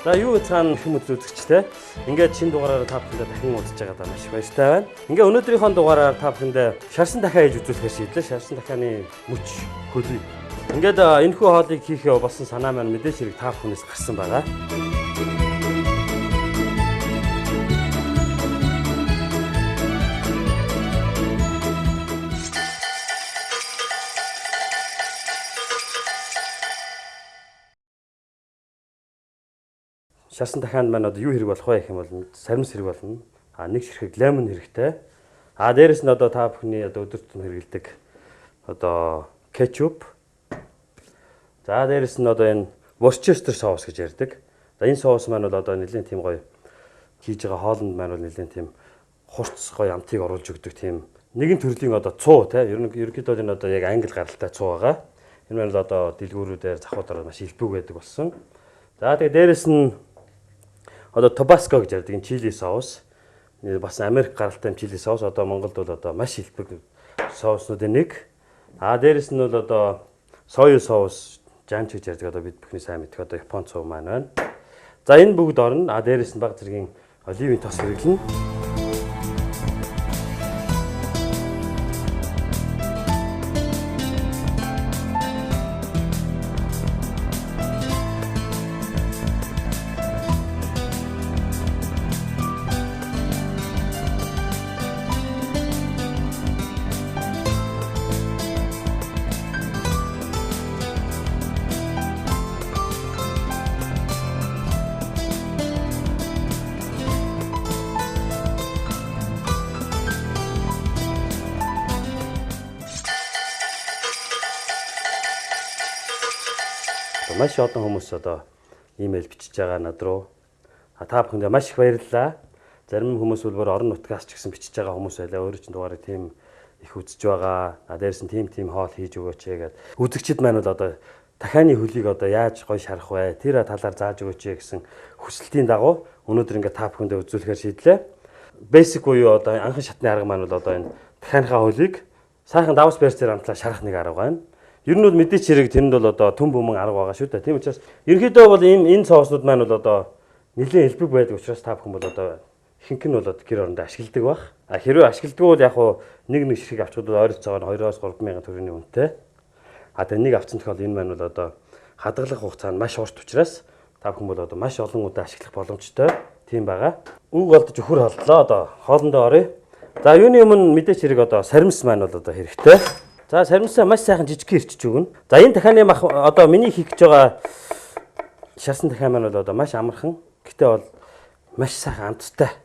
За юу цаана хэм үзэгчтэй. Ингээд шинэ дугаараар та бүхэндээ дахин уулзж байгаадаа маш их баяртай байна. Ингээ өнөөдрийнхөө дугаараар та бүхэндээ шарсан дахиа хийж үзүүлэхээр шийдлээ. Шарсан дахианы мөч хөлөй. Ингээд энэхүү хоолыг хийхээ болсон санаа маань мэдээж хэрэг та бүхнээс гарсан байгаа. Шарсан дахианд маань одоо юу хэрэг болох вэ гэх юм бол саримс хэрэг болно. А нэг ширхэг лемон хэрэгтэй. А дээрэс нь одоо та бүхний одоо өдөр тутам хэрэглэдэг одоо кетчуп. За дээрэс нь одоо энэ Worcester соус гэж ярьдаг. За энэ соус маань бол одоо нэлээд тийм гоё хийж байгаа хоолнд маань бол нэлээд тийм хурц гоё амтыг оруулж өгдөг тийм нэгэн төрлийн одоо цуу те ерөнхийдөө энэ одоо яг англи гаралтай цуу байгаа. Энэ маань бол одоо дэлгүүрүүдээр завхуудаар маш илбэг байдаг болсон. За тэгээ дээрэс нь одоо Tabasco гэж ярьдаг энэ чили соус. Бас Америк гаралтай чили соус одоо Монголд бол одоо маш илбэг соуснуудын нэг. А дээрэс нь бол одоо соя соус жанч гэж ярьдаг одоо бид бүхний сайн мэдэх одоо Япон цуу маань байна. За энэ бүгд орно. А дээрэс нь баг зэргийн оливын тос хэрэглэнэ. Маш олон хүмүүс одоо имэйл бичиж байгаа над руу. А та бүхэндээ маш их баярлалаа. Зарим хүмүүс бол бүр орон нутгаас ч гэсэн бичиж байгаа хүмүүс байлаа. Өөрөө чинь дугаарыг тийм их үзэж байгаа. А дээрс нь тийм хоол хийж өгөөч гээд. Үзэгчид маань бол одоо дахианы хөлийг одоо яаж гоё шарах вэ? Тэр талаар зааж өгөөч гэсэн хүсэлтийн дагуу өнөөдөр ингээд та бүхэндээ үзүүлэхээр шийдлээ. Basic буюу одоо анхан шатны арга маань бол одоо энэ дахианыхаа хөлийг сайхан давс барьцаар амтлаа шарах нэг арга байна. Ер нь бол мэдээч хэрэг тэрэнд бол одоо түн бөмөн арга байгаа шүү дээ. Тийм учраас ерөнхийдөө бол энэ соуснууд маань бол одоо нэлээд элбэг байдаг учраас та бүхэн бол одоо ихэнх нь бол гэр орондоо ашигладаг байх. А хэрвээ ашигладаг бол яг хуу нэг ширхэг авчвал ойролцоогоор 2-3 мянган төгрөгийн үнэтэй. А тэгээ нэг авсан тохиол энэ маань бол одоо хадгалах хугацаа нь маш урт учраас та бүхэн бол одоо маш олон удаа ашиглах боломжтой тийм байгаа. Үг олдож өхөр холдлоо одоо хоолндоо оръё. За юуны өмнө мэдээч хэрэг одоо саримс маань бол одоо хэрэгтэй. За саримсаа маш сайхан жижигхэн ирчиж өгнө. За энэ дахианы мах одоо миний хийх гэж байгаа шарсан дахиа маань бол одоо маш амархан. Гэтэ бол маш сайхан амттай.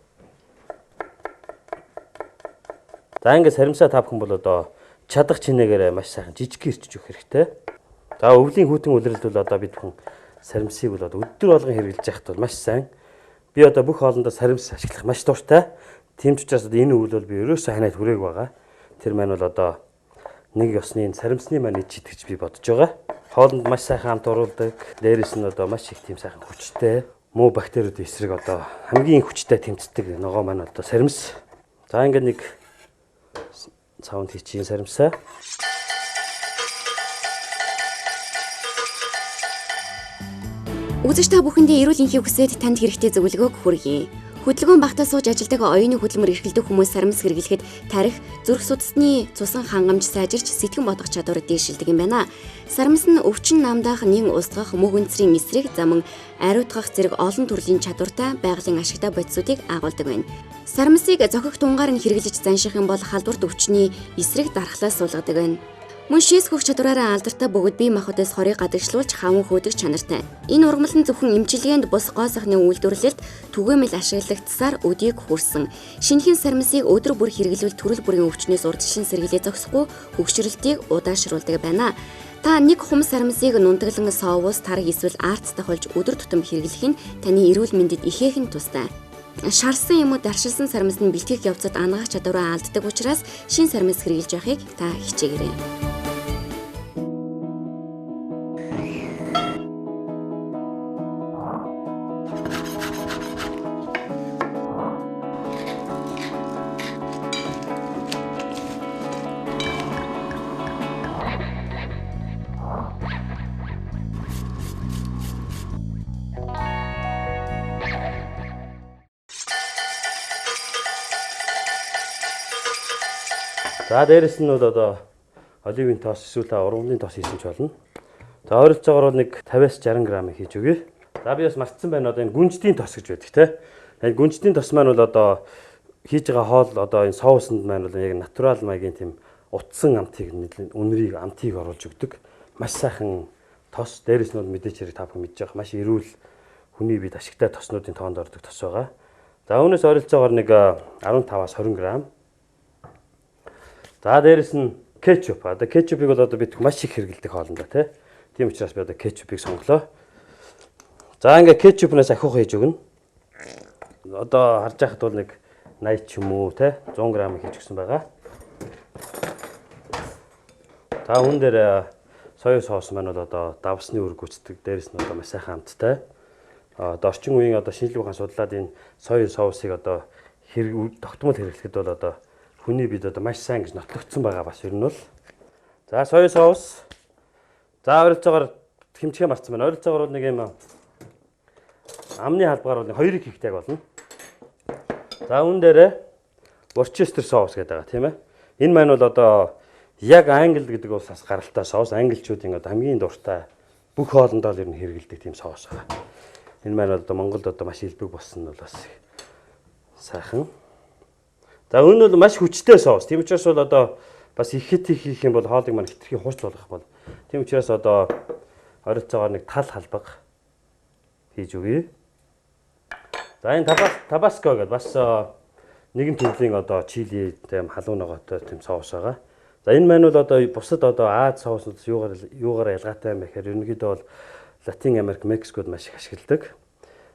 За ингээд саримсаа та бүхэн бол одоо чадах чинээгээрээ маш сайхан жижигхэн ирчиж өгөх хэрэгтэй. За өвлийн хүйтэн улиралд бол одоо бид бүхэн саримсыг бол одоо өдөр болгон хэрэглэж байхад бол маш сайн. Би одоо бүх хоолндоо саримс ашиглах маш дуртай. Тийм ч учраас одоо энэ өвөл бол би ерөөсөө ханаад хүрээг байгаа. Тэр маань бол одоо нэг ёсны саримсны маань ич итгэж би бодож байгаа. Хоолнд маш сайхан амт оруулдаг. Дээрээс нь одоо маш их тийм сайхан хүчтэй. Муу бактериудын эсрэг одоо хамгийн хүчтэй тэмцдэг ногоо маань одоо саримс. За ингээд нэг цавнд хийчихье саримсаа. Үзэгч та бүхэндээ эрүүл энхийг хүсээд танд хэрэгтэй зөвлөгөөг хүргэе. Хөдөлгөөн багтаа сууж ажилдаг оюуны хөдөлмөр эрхэлдэг хүмүүс саримс хэрэглэхэд тарих, зүрх судасны цусан хангамж сайжирч сэтгэн бодох чадвар дээшилдэг юм байна. Саримс нь өвчин намдаах, нэн устгах, мөг өнцрийн эсрэг, заман ариутгах зэрэг олон төрлийн чадвартай байгалийн ашигтай бодисуудыг агуулдаг байна. Саримсыг зохих тунгаар нь хэрэглэж занших юм бол халдварт өвчний эсрэг дархлаа суулгадаг байна. Мөн шээс хөх чадвараараа алдартай бөгөөд бие махбодоос хорыг гадагшлуулж хаван хөөдөг чанартай. Энэ ургамал нь зөвхөн эмчилгээнд бус гоо сайхны үйлдвэрлэлд түгээмэл ашиглагдсаар өдийг хүрсэн. Шинэхэн саримсыг өдөр бүр хэрэглэвэл төрөл бүрийн өвчнөөс урдчлан сэргийлээ зогсохгүй хөгшрөлтийг удаашруулдаг байна. Та нэг хум саримсыг нунтаглан соус, тараг эсвэл аарттай холж өдөр тутам хэрэглэх нь таны эрүүл мэндэд ихээхэн тустай. Шарсан юм уу даршилсан саримс нь бэлтгэх явцад анагаах чадвараа алддаг учраас шин саримс хэрэглэж байхыг та хичээгээрэй. За дээрэс нь бол одоо оливын тос эсвэл ургамлын тос хийсэн ч болно. За ойролцоогоор бол нэг 50-аас 60 г хийж өгье. За би бас мартсан байна, одоо энэ гүнждийн тос гэж байдаг те. Энэ гүнждийн тос маань бол одоо хийж байгаа хоол одоо энэ соусанд маань бол яг натурал маягийн тийм утсан амтыг, үнэрийг, амтыг оруулж өгдөг. Маш сайхан тос. Дээрэс нь бол мэдээч хэрэг та бүхэн мэдж байгаа. Маш эрүүл, хүний биед ашигтай тоснуудын тоонд ордог тос байгаа. За үүнээс ойролцоогоор нэг 15-аас 20 г. За дээрэс нь кетчуп. Одоо кетчупыг бол одоо бид маш их хэрэглэдэг хоолндоо тий. Тийм учраас би одоо кетчупыг сонголоо. За ингээ кетчупнаас ахиух хийж өгнө. Одоо харж байхад бол нэг 80 ч юм уу тий 100 г хийж өгсөн байгаа. За үүн дээр соя соус маань бол одоо давсны үр гүйцэтгэг, дээрэс нь одоо маш сайхан амттай. Одоо орчин үеийн одоо шинжилгээ ухаан судлаад энэ соя соусыг одоо хэрэг тогтмол хэрэглэхэд бол одоо хүний бид одоо маш сайн гэж нотлогдсон байгаа бас ер нь бол. За соя соус. За ойролцоогоор хэмжээ марцсан байна. Ойролцоогоор бол нэг юм амны халбгаар бол 2-ыг хийхтэй болно. За үүн дээр Worcester соус гэдэг байгаа тийм ээ. Энэ маань бол одоо яг Англи гэдэг улсаас гаралтай соус. Англичуудын одоо хамгийн дуртай бүх хоолндоо л ер нь хэрэглэдэг тийм соус байгаа. Энэ маань одоо Монголд одоо маш илбэг болсон нь бол бас сайхан. За энэ бол маш хүчтэй соус. Тийм учраас бол одоо бас их хит их хийх юм бол хоолыг маань хэтэрхий хурц болгох бол. Тийм учраас одоо ойролцоогоор нэг тал халбаг хийж өгье. За энэ табаско гэдэг бас нэгэн төрлийн одоо чили тийм халуун ногоотой тийм соус байгаа. За энэ маань бол одоо бусад одоо Аз соуснуудаас юугаар ялгаатай юм бэ гэхээр ерөнхийдөө бол Латин Америк, Мексикод маш их ашигладаг.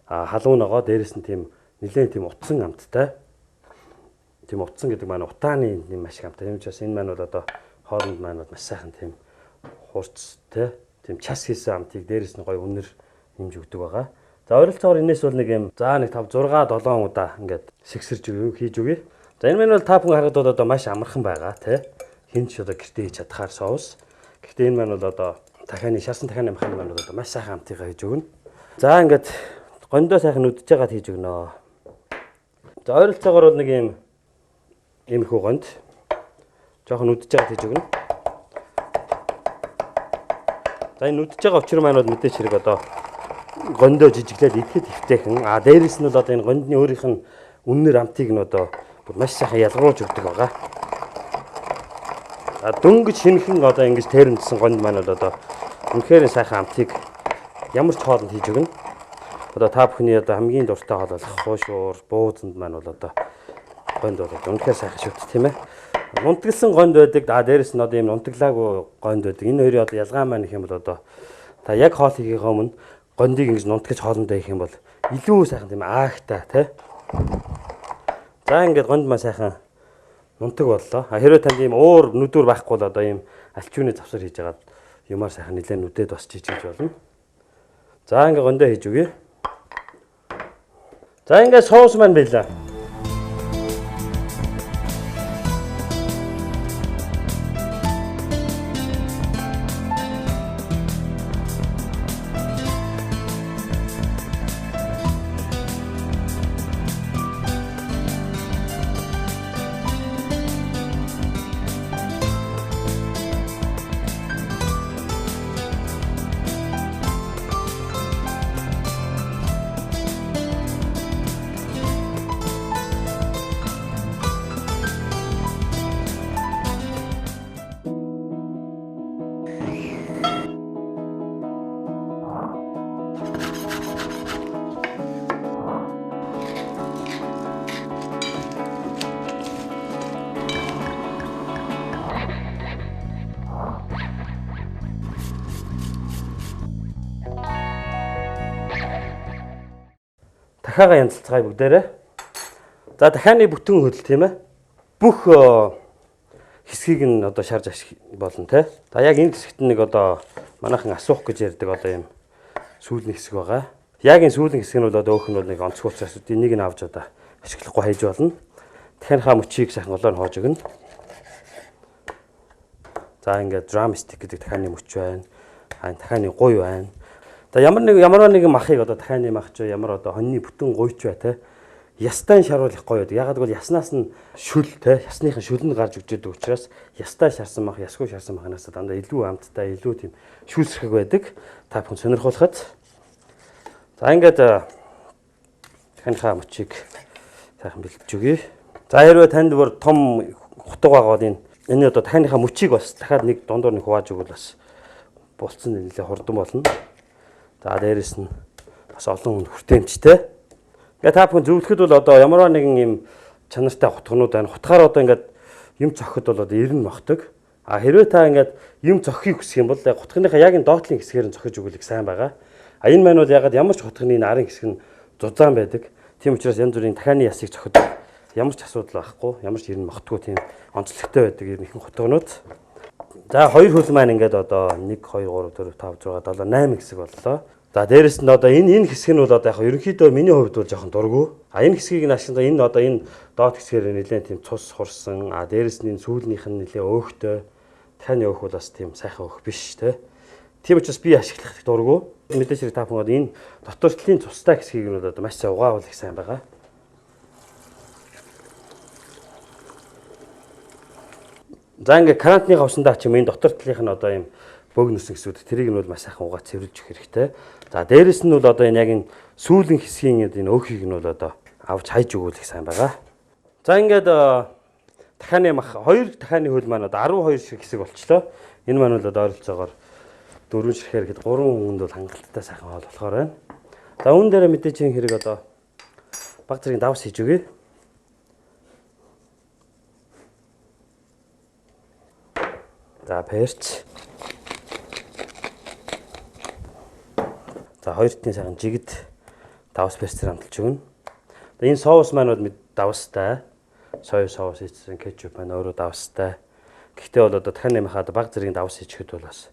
А халуун ногоо, дээрэс нь тийм нэлээд тийм утсан амттай. Тийм утсан гэдэг маань утааны юм маш их амттай. Тийм учраас энэ маань бол одоо хоолнд маань бол маш сайхан тийм хурц те тийм час хийсэн амтыг дээрэс нь гоё үнэр нэмж өгдөг байгаа. За ойролцоогоор энэс бол нэг юм за нэг 5 6 7 удаа ингээд сэгсэрж хийж өгье. За энэ маань бол та бүхэн харахад бол одоо маш амархан байгаа те. Хэн ч одоо гэртээ хийж чадхаар соус. Гэхдээ энэ маань бол одоо дахианы шарсан дахианы махны маань бол одоо маш сайхан амтыгаа хийж өгнө. За ингээд гондоо сайхан нүдж байгаад хийж өгнө. За ойролцоогоор бол нэг юм иймэрхүү гонд жоохон нүдж байгаад хийж өгнө. За энэ нүдж байгаа учир маань бол мэдээч хэрэг одоо гондоо жижиглээд идэхэд эвтэйхэн. А дээрэс нь бол одоо энэ гондны өөрийнх нь үннэр амтыг нь одоо маш сайхан ялгаруулж өгдөг байгаа. А дөнгөж шинэхэн одоо ингэж тэрэмдсэн гонд маань бол одоо үнэхээр сайхан амтыг ямар ч хоолнд хийж өгнө. Одоо та бүхний одоо хамгийн дуртай хоол болох хуушуур, буузанд маань бол одоо гонд бол үнэхээр сайхан шүү дээ, тийм ээ. Нунтагласан гонд байдаг. А дээрэс нь одоо ийм нунтаглаагүй гонд байдаг. Энэ хоёрын одоо ялгаа маань гэх юм бол одоо та яг хоол хийхээ өмнө гондыг ингэж нунтгаж хоолндоо хийх юм бол илүү сайхан тийм аагтай тий. За ингээд гонд маань сайхан нунтаг боллоо. А хэрвээ танд ийм уур нүдүүр байхгүй бол одоо ийм альчууны завсар хийж агаад юмар сайхан нэлээд нүдээд бас жижигж болно. За ингээд гондоо хийж өгье. За ингээд соус маань байлаа. Дахиагаа янзалцгаая бүгдээрээ. За дахианы бүтэн хөлт тийм ээ. Бүх хэсгийг нь одоо шарж ашиг болно те. За яг энэ хэсэгт нэг одоо манайхан асуух гэж ярьдаг одоо юм сүүлийн хэсэг байгаа. Яг энэ сүүлийн хэсэг нь бол одоо өөх нь бол нэг онцгой учраас энийг нь авч одоо ашиглахгүй хайж болно. Дахианыхаа мөчийг сайхан олоор нь хоож өгнө. За ингээд drumstick гэдэг дахианы мөч байна. А дахианы гуй байна. За ямар нэгэн махыг одоо дахианы мах ч ямар одоо хоньны бүтэн гуйч бай те. Ястай шарвал их гоё байдаг. Ягаад гэвэл яснаас нь шүл те ясныхын шүл нь гарч өгч байдаг учраас ястай шарсан мах, ясгүй шарсан махнаас дандаа илүү амттай, илүү тийм шүүлсрэг байдаг. Та бүхэн сонирхуулахад. За ингээд дахиныхаа мөчийг сайхан бэлдэж өгье. За хэрвээ танд бүр том хутга байгаа бол энэ одоо дахиныхаа мөчийг бас дахиад нэг дундуур нь хувааж өгвөл бас булцсан нэлээ хурдан болно. За дээрэс нь бас олон хүн хүртээмжтэй. Ингээд та бүхэн зөвлөхөд бол одоо ямар нэгэн юм чанартай хутганууд байна. Хутгаар одоо ингээд юм цохиход бол одоо 90 мохдог. А хэрвээ та ингээд юм цохихыг хүсэх юм бол хутганыхаа яг энэ доотлын хэсгээр нь цохиж өгвөл их сайн байгаа. А энэ маань бол ягаад ямар ч хутганы нарын хэсэг нь зузаан байдаг. Тийм учраас янз бүрийн дахианы ясыг цохид ямар ч асуудал байхгүй, ямар ч 90 мохдгүй тийм онцлогтой байдаг ер нь ихэнх хутганууд. За хоёр хөл маань ингээд одоо 1 2 3 4 5 6 7 8 хэсэг боллоо. За дээрэс нь одоо энэ хэсэг нь бол одоо яг ерөнхийдөө миний хувьд бол жоохон дургу. А энэ хэсгийг нь ашиглан энэ одоо энэ доод хэсгээр нэлээд тийм цус хурсан. А дээрэс нь энэ сүүлнийх нь нэлээд өөхтэй. Дахианы өөх бол бас тийм сайхан өөх биш те. Тийм учраас би ашиглах дургу. Мэдээж хэрэг та бүхэн одоо энэ дотор талын цустай хэсгийг нь бол одоо маш сайн угаавал их сайн байгаа. За ингээд карантины хавсандаа ч юм энэ дотор талынх нь одоо юм бөөгнөсөн хэсгүүд тэрийг нь бол маш сайхан угаа цэвэрлж өгөх хэрэгтэй. За дээрэс нь бол одоо энэ яг энэ сүүлийн хэсгийн энэ өөхийг нь бол одоо авч хайж өгвөл их сайн байгаа. За ингээд дахианы мах хоёр дахианы хөл маань одоо 12 ширхэг хэсэг болчлоо. Энэ маань бол одоо ойролцоогоор 4 ширхээр гэхэд 3 хүнд бол хангалттай сайхан хоол болохоор байна. За үүн дээрээ мэдээж хэрэг одоо баг зэргийн давс хийж өгье. За перц. За хоёр тийн сайхан жигд давс перцээр амталж өгнө. Энэ соус маань бол давстай. Соя соус хийсэн кетчуп маань өөрөө давстай. Гэхдээ бол одоо дахиад нэмэхад баг зэргийн давс хийчихэд бол бас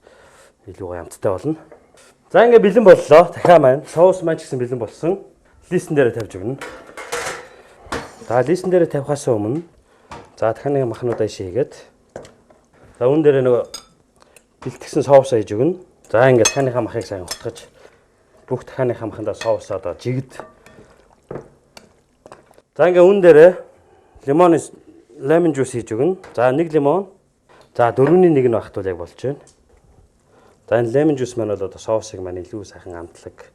илүү гоё амттай болно. За ингээд бэлэн боллоо. Дахиад маань соус маань ч гэсэн бэлэн болсон. Листэн дээрээ тавьж өгнө. За листэн дээрээ тавихаас өмнө за дахиад махнуудаа шийгээд за үүн дээрээ нөгөө бэлтгэсэн соусаа хийж өгнө. За ингээд дахианыхаа махыг сайн хутгаж бүх дахианыхаа махандаа соусаа одоо жигд. За ингээд үүн дээрээ лемон жуус хийж өгнө. За нэг лимон. За 1/4 нь багт бол яг болж байна. За энэ лемон жуус маань бол одоо соусыг маань илүү сайхан амтлаг.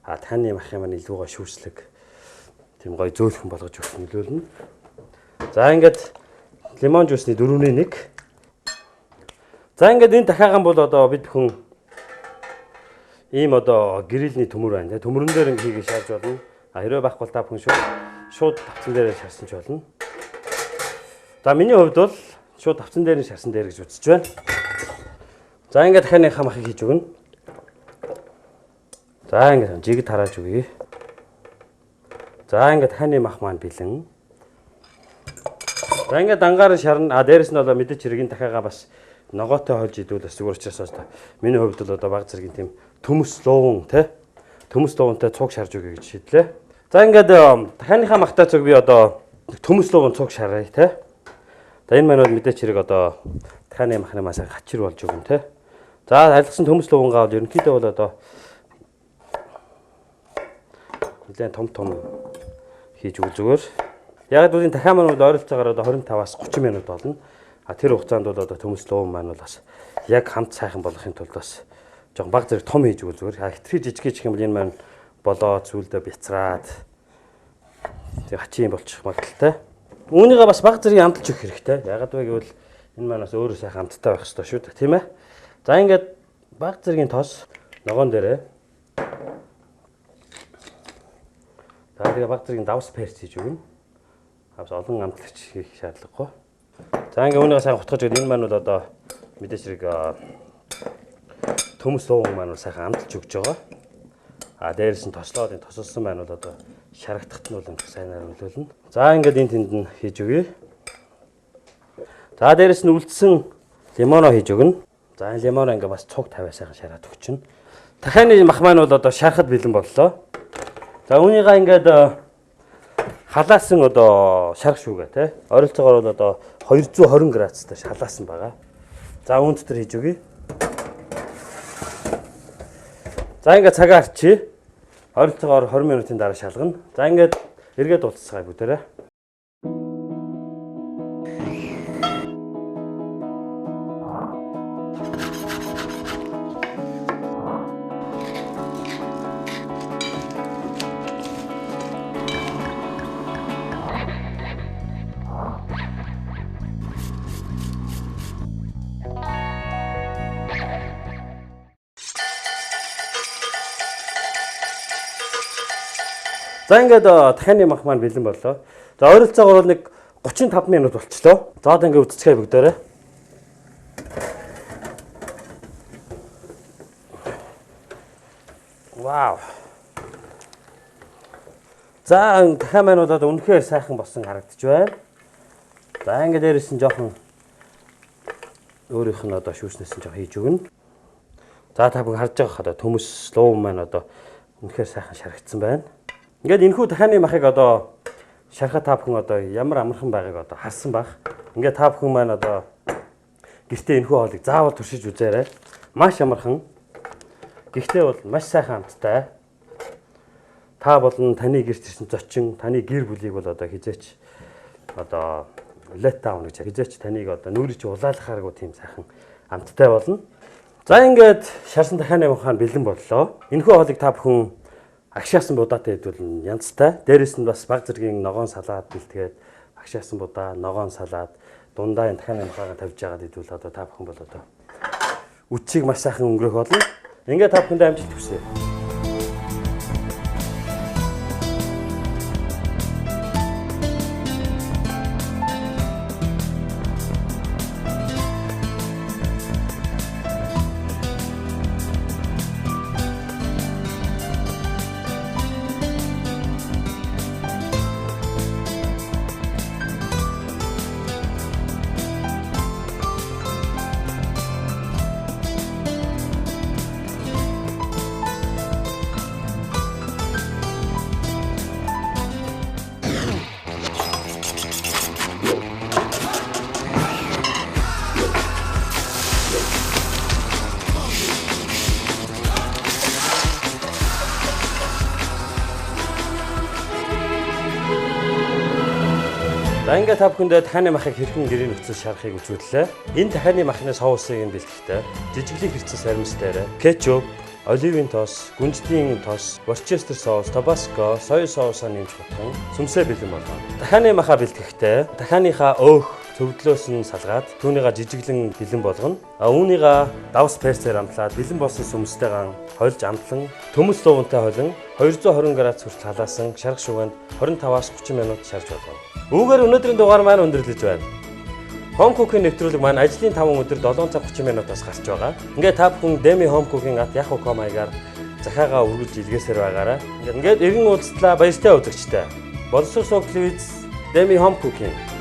А таны махын маань илүү гоё шүүслэг. Тийм гоё зөөлхөн болгож өгөх нөлөөлнө. За ингээд лимон жуусны 1/4. За ингээд энэ дахиагаан бол одоо бид бүхэн ийм одоо грилний төмөр байна. Төмөрөн дээр ингээ хийгээ шаарж болно. А хэрвээ байхгүй та бүхэн шууд тавцан дээрээ шарсан ч болно. За миний хувьд бол шууд тавцан дээр нь шарсан дээр гэж үзэж байна. За ингээд дахианыхаа махыг хийж өгнө. За ингээд жигд тарааж өгье. За ингээд дахианы мах маань бэлэн. За ингээд дангаар шарна. А дээрэс нь одоо мэдээч хэрэг энэ дахиагаа бас ногоотой хольж идвэл бас зүгээр учраас бас миний хувьд бол одоо баг зэргийн тийм төмөс лууван те төмөс луувантай цуг шарж өгье гэж шийдлээ. За ингээд дахианыхаа махтай цуг би одоо төмөс лууван цуг шаръя те. За энэ маань бол мэдээч хэрэг одоо дахианы махны маань сайн хачир болж өгнө те. За арилгасан төмөс луувангаа бол ерөнхийдөө бол одоо нэлээд том том хийж өгөх зүгээр. Яг л энэ дахиа маань бол ойролцоогоор одоо 25-аас 30 минут болно. А тэр хугацаанд бол одоо төмөс лууван маань бол бас яг хамт сайхан болгохын тулд бас жоохон баг зэрэг том хийж өгөх зүгээр. Хитрхи жижиг гэх юм бол энэ маань болоо зүйлдээ бяцраад тэг хачин болчих магадaltaй. Үүнийгээ бас баг зэрэг амталж өгөх хэрэгтэй. Ягаад вэ гэвэл энэ маань бас өөрөө сайхан амттай байх ёстой шүү дээ, тийм ээ. За ингээд баг зэргийн тос ногоон дээрээ. За тэгээ баг зэргийн давс перц хийж өгнө. Бас олон амтлагч хийх шаардлагагүй. За ингээ үүнийгээ сайн хутгаж өгнө. Энэ маань бол одоо мэдээж хэрэг төмөс лууван маань бол сайхан амталж өгч байгаа. А дээрээс нь тослоод энэ тосолсон маань бол одоо шарагдахт нь бол их сайнаар нөлөөлнө. За ингээд энэ тэнд нь хийж өгье. За дээрээс нь үлдсэн лимоноо хийж өгнө. За энэ лимоноо ингээ бас цуг тавиа сайхан шараад өгчнө. Дахианы мах маань бол одоо шарахад бэлэн боллоо. За үүнийгээ ингээд халаасан одоо шарах шүүгээ те. Ойролцоогоор бол одоо 220 градустай халаасан байгаа. За үүн дотор хийж өгье. За ингээд цагаа арчи. Ойролцоогоор 20 минутын дараа шалгана. За ингээд Эргээд уулзцгаая бүгдээрээ. За ингээд дахианы мах маань бэлэн боллоо. За ойролцоогоор бол нэг 35 минут болчлоо. За одоо ингээд үзцгээе бүгдээрээ. Вау. За энэ дахиа маань бол одоо үнэхээр сайхан болсон харагдаж байна. За ингээд дээрээс нь жоохон өөрийнх нь одоо шүүснээс нь жоохон хийж өгнө. За та бүхэн харж байгаа хаа төмөс луу маань одоо үнэхээр сайхан шаргацсан байна. Ингээд энэхүү дахианы махыг одоо шархаа та бүхэн одоо ямар амархан байгааг одоо харсан байх. Ингээд та бүхэн маань одоо гэртээ энэхүү хоолыг заавал туршиж үзээрэй. Маш амархан. Гэхдээ бол маш сайхан амттай. Та болон таны гэрт ирсэн зочин, таны гэр бүлийг бол одоо хизээч одоо let down гэж хизээч таныг одоо нүрийг чи улаалгахааргүй тийм сайхан амттай болно. За ингээд шарсан дахианы махаа бэлэн боллоо. Энэхүү хоолыг та бүхэн агшаасан будаатай идвэл нь янзтай. Дээрээс нь бас баг зэргийн ногоон салаад бэлтгээд агшаасан будаа, ногоон салаад дундаа энэ дахианы махаагаа тавьж жагаад идвэл одоо та бүхэн бол одоо үдшийг маш сайхан өнгөрөх болно. Ингээд та бүхэндээ амжилт хүсье. За ингээд та бүхэндээ дахианы махыг хэрхэн гэрийн нөхцөл шарахыг үзүүллээ. Энэ дахианы махны соусыг нь бэлтгэхдээ жижиглэн хэрцэн сармис дээр кетчуп, оливын тос, гүнжлийн тос, ворчестер соус, табаско, соя соусаа нэмж хутган сүмсээ бэлэн болгоно. Дахианы маха бэлтгэхдээ дахианыхаа өөх цөвдлөөс нь салгаад түүнийга жижиглэн бэлэн болгоно. А үүнийга давс перцээр амтлаад бэлэн болсон сүмстэйган холж амтлан төмөс луувантай холин 220 градус хүртэл халаасан шарга шугаанд 25-аас 30 минут шарж болгоно. Үүгээр өнөөдрийн дугаар маань өндөрлөж байна. Home Cooking нэвтрүүлэг маань ажлын 5 өдөр 7 цаг 30 минутаас гарч байгаа. Ингээд та бүхэн Demi Home Cooking @yahoo.com маягаар захиагаа үргэлж илгээсээр байгаарай. Ингээд эргэн уулзтлаа баяртай үзэгчтэй. Боловсрол сууг телевиз Demi Home Cooking.